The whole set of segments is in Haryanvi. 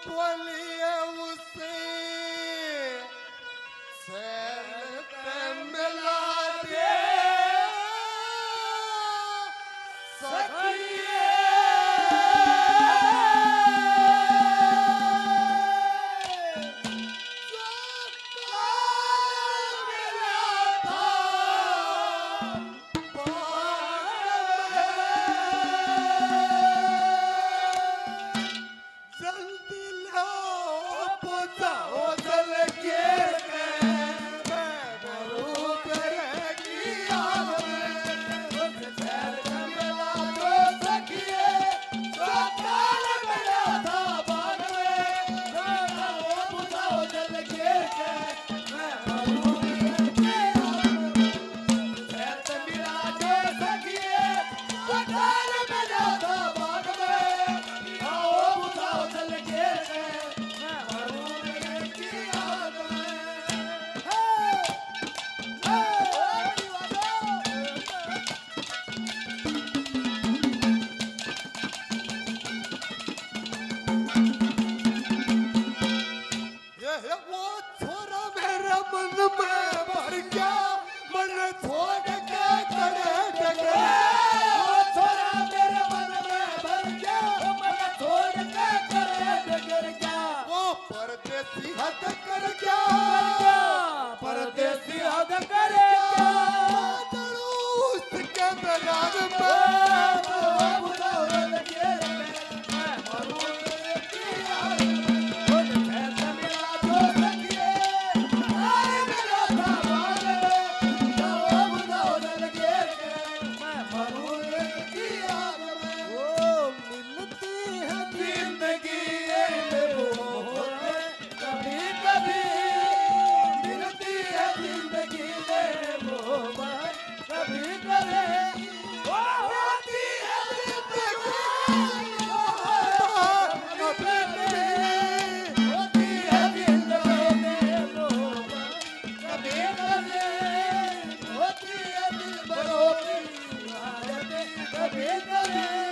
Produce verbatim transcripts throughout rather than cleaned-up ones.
बोलिए उसे शहर पे मिला दे सखिए। जल्दी लो, पहुंचाओ जल के। ये है वो छोरा मेरे मन में भर गया, मन छोड़ के करे डगर। वो छोरा मेरे मन में भर गया, मन छोड़ के करे डगर क्या। वो परदेसी हद कर गया, कर गया, परदेसी हद कर गया। बादल उसके दराज में।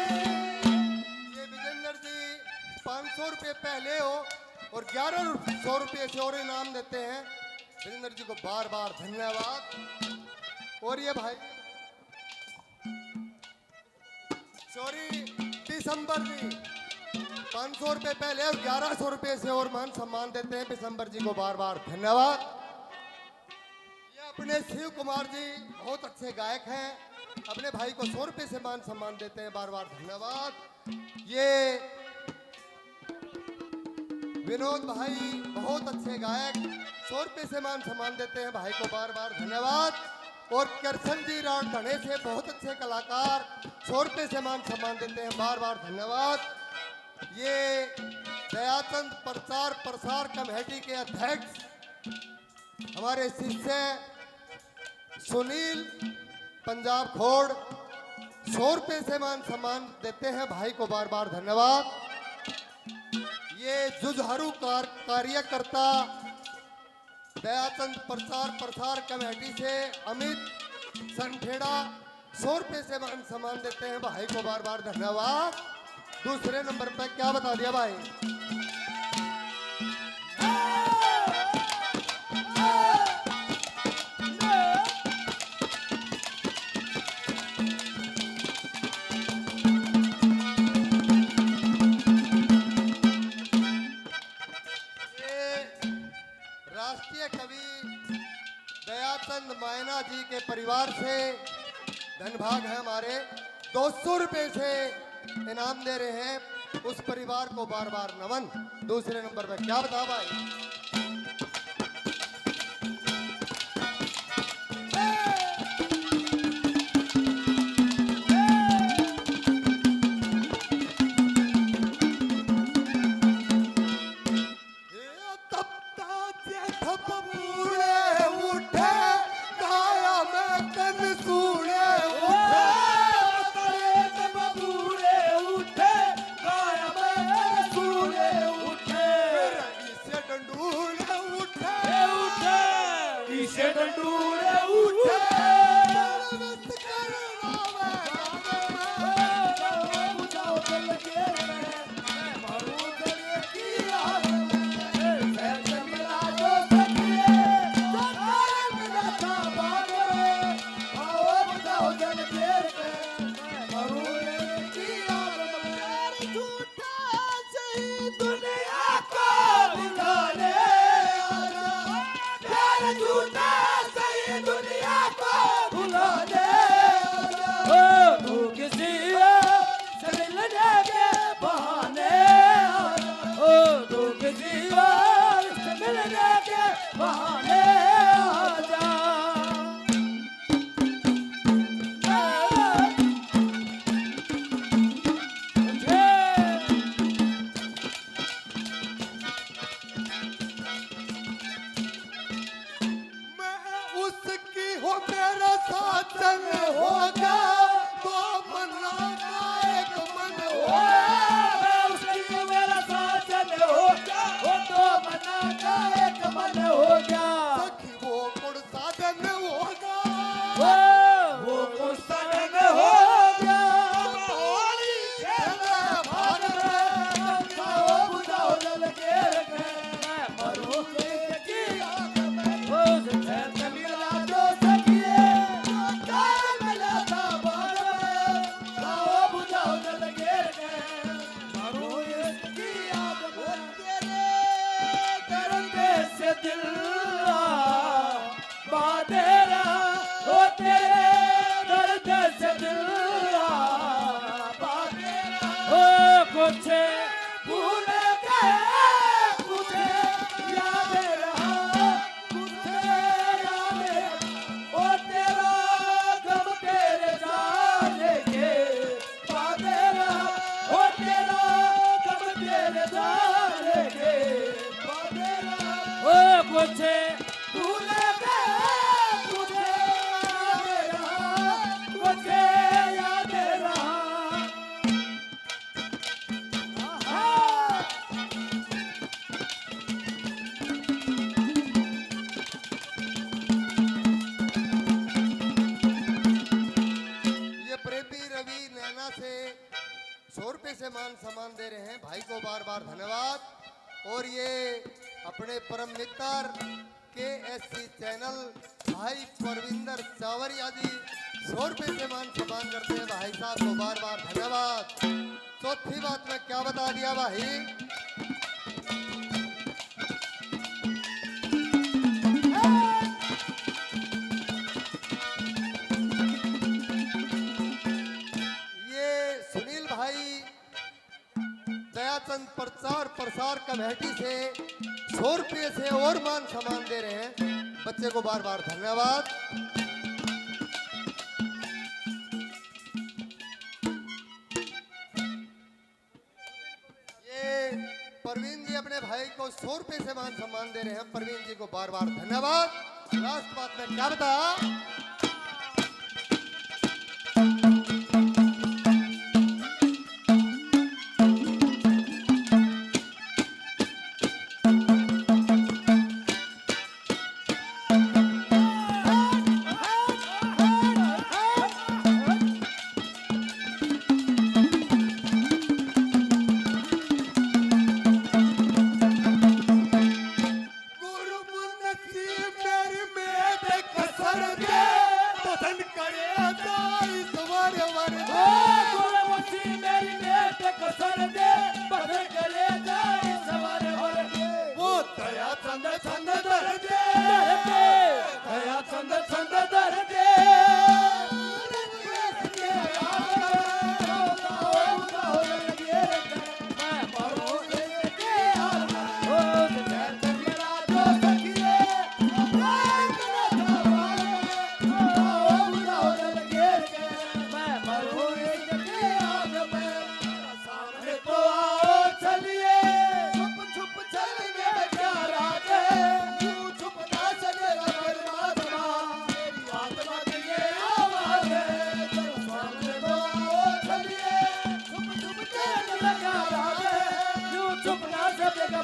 ये विजेंद्र जी पाँच सौ रुपये पहले हो और ग्यारह सौ रुपये से और इनाम देते हैं। विजेंद्र जी को बार बार धन्यवाद। और ये भाई सॉरी, दिसंबर जी पाँच सौ रुपये पहले और ग्यारह सौ रुपये से और मान सम्मान देते हैं। दिसंबर जी को बार बार धन्यवाद। ये अपने शिव कुमार जी बहुत अच्छे गायक हैं, अपने भाई को सौ रुपये से मान सम्मान देते हैं, बार बार धन्यवाद। ये विनोद भाई बहुत अच्छे गायक, सौ रुपये से मान सम्मान देते हैं भाई को, बार बार धन्यवाद। और कृष्ण जी रामधने से बहुत अच्छे कलाकार, सौ रुपये से मान सम्मान देते हैं, बार बार धन्यवाद। ये दयाचंद प्रचार प्रसार कमेटी के अध्यक्ष हमारे शिष्य सुनील पंजाब खोड़ सौ रुपये से मान सम्मान देते हैं भाई को, बार बार धन्यवाद। ये जुझारू कार-, कार्यकर्ता दयाचंद प्रचार प्रसार कमेटी से अमित संठेड़ा सौ रुपये से मान सम्मान देते हैं भाई को, बार बार धन्यवाद। दूसरे नंबर पे क्या बता दिया भाई? ये राष्ट्रीय कवि दयाचंद मायना जी के परिवार से धनभाग है हमारे, दो सौ रुपये से इनाम दे रहे हैं उस परिवार को, बार बार नमन। दूसरे नंबर पे क्या बता भाई? ए, तपता जे धप बूढ़े उठे, काया में कन सूड़े उठे। तपता जे धप बूढ़े उठे, काया में कन सूड़े उठे। इसे डंडूले उठे। ए उठे, इसे डंडूले उठे। बलवंत कर रावण। बुझाओ जल के। मैं मारूं जल की आग। और मिलने के बहाने आ जा। मैं उसकी हो मेरा साजन हो गया, दो मना का एक मन हो गया। मैं उसकी हो मेरा साजन हो गया, वो दो मना का एक मन हो गया। सखी वो कौन साजन हो गया? वो, वो कौन साजन हो गया? होली खेले भाग में, बुझाओ बुझाओ जल के रखे, मैं मरूं कुछ भूल गए, कुछ याद रहा, कुछ याद रहा। ओ तेरा गम तेरे जाने के बाद रहा, ओ तेरा गम तेरे जाने के बाद रहा। ओ कुछ भूल गए, कुछ याद रहा, कुछ याद रहा। ये प्रेमी रवि नैना से सौ रुपए से मान सम्मान दे रहे हैं भाई को, बार बार धन्यवाद। और ये अपने परम मित्र केएससी चैनल भाई परविंदर चावरिया जी सौ रुपए से मान सम्मान करते हैं भाई साहब को, बार बार धन्यवाद। चौथी बात मैं क्या बता दिया भाई, ये सुनील भाई दयाचंद प्रचार प्रसार कमेटी से सौ रुपये से और मान सम्मान दे रहे हैं बच्चे को, बार बार धन्यवाद। ये प्रवीण जी अपने भाई को सौ रुपये से मान सम्मान दे रहे हैं, प्रवीण जी को बार बार धन्यवाद। लास्ट बात मैं क्या बता, गुरु मुंशी मेरी मेट कसर दे, बदन करे जाई सवार वर दे। गुरु मुंशी मेरी मेट कसर दे, बदन करे जाई सवार वर दे। वो दया चंद छंद धर दे, धर दे। दया चंद छंद धर दे।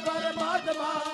परमात्मा।